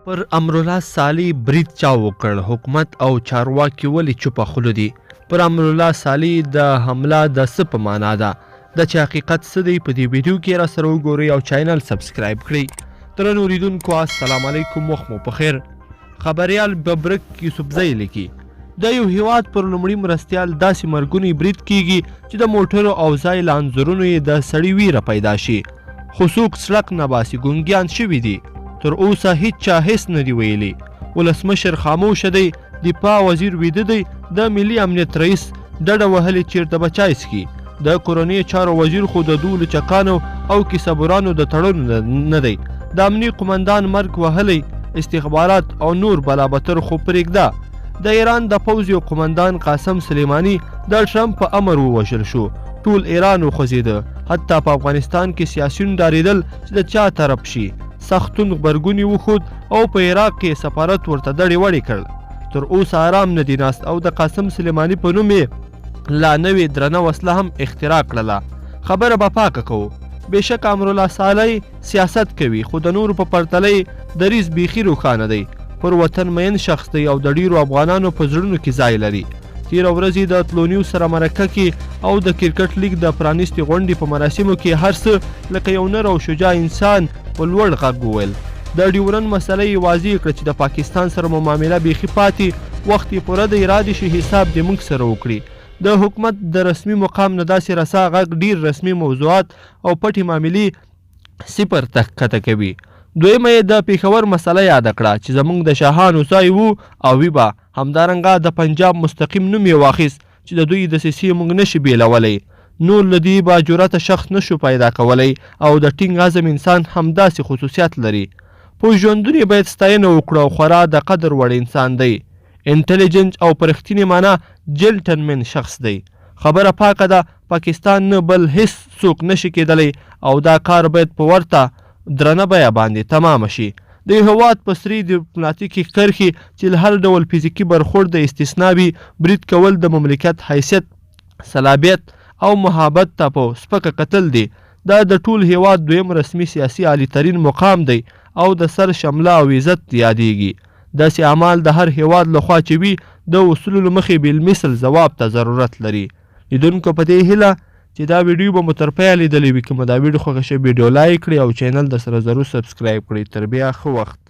پر امرالله صالح برید چا وکړ؟ حکومت او چارواکي ولې چوپه خوله دي؟ پر امرالله صالح د حمله د څه په معنا ده؟ دا چې حقیقت څه دی په دې ویډیو کې را سره وګورئ او چینل سبسکرایب کړئ. درنو اورېدونکو السلام علیکم، وخت مو پخیر. خبریال ببرک یوسفزی لیکي: د یو هیواد پر لومړي مرستیال داسې مرګونی برید کیږي چې د موټرو او ځای له انځورونو یې د سړي ویره پیدا شي، خو څوک څړک نه باسي، ګونګیان شوي دي. تر اوسه هیچا هیڅ نه دي ویلي. ولسمشر خاموشه دی، دفاع وزیر ویده دی، د ملي امنیت رئیس ډډه وهلې چیرته به چای څښي، د کورنیو چارو وزیر خو د دوو لچکانو او کیسهبرانو د تړلو نه دی، د امني قومندان مرګ وهلی، استخبارات او نور بلابتر خو پرېږده. د ایران د پوځ یو قومندان قاسم سلیماني د ټرمپ په امر ووژل شو. ټول ایران وخوځېده، حتی په افغانستان کې سیاسیون ډارېدل چې د چا طرف شي. سخت توند غبرګون یې وښود او په عراق کې سفارت ورته دړې وړې کړ. تر اوسه آرام نه دي ناست او د قاسم سلیماني په نوم یې لا نوې درنه وسله هم اختراع کړله. خبره به پاکه کوو، بېشکه امرالله صالح سیاست کوي، خو د نورو په پرتله یې دریځ بیخي روښانه دی. پر وطن مین شخص دی او د ډیرو افغانانو په زړونو کې ځای لري. تیره ورځ یې د طلوع نیوز سره مرکه کې او د کرکټ لیګ د پرانیستې غونډې په مراسمو کې هر څه لکه یو نر او شجاع انسان په لوړ غږ وویل. د ډیورند مسله یې واضح کړه چې د پاکستان سره مو معامله بیخي پاتې، وخت یې پوره دی، را دې شي حساب دې موږ سره وکړي. د حکومت د رسمي مقام نه داسې رسا غږ ډیر رسمي موضوعات او پټې معاملې صفر ته ښکته کوي. دویمه یې د پېښور مسله یاده کړه چې زمونږ د شاهانو ځای وو او وي به. همدارنګه د پنجاب مستقیم نوم یې واخیست چې د دوی دسیسې مونږ نه شي بېلولی. نور له دې با جرأته شخص نه شو پیدا کولی او د ټینګ عزم انسان همداسې خصوصیات لري. په ژوندون یې باید ستاینه وکړو او خورا د قدر وړ انسان دی. انټلیجنټ او په رښتینې مانا جلټنمن شخص دی. خبره پاکه ده، پاکستان نه بل هیڅ څوک نه شي کېدلی او دا کار باید په ورته درنه بیه باندې تمامه شي. د یو هېواد په سرې دیپلوماتیکې کرښې چې له هر ډول فزیکي برخورد د استثنا وي، برید کول د مملکت حیثیت، صلابیت او مهابت ته په سپکه کتل دي. دا د ټول هېواد دویم رسمي سیاسي عالي ترین مقام دی او د سر شمله او عزت یادېږي. داسې اعمال د هر هېواد له خوا چې وي، د اصولو له مخې بالمثل ځواب ته ضرورت لري. لیدونکو په دې هیله چې دا ویډیو به مو تر پایه لیدلې وي. که مو دا ویډیو خوښه شوه، ویډیو لایک کړئ او چینل درسره ضرور سبسکرایب کړئ. تر بیا ښه وخت.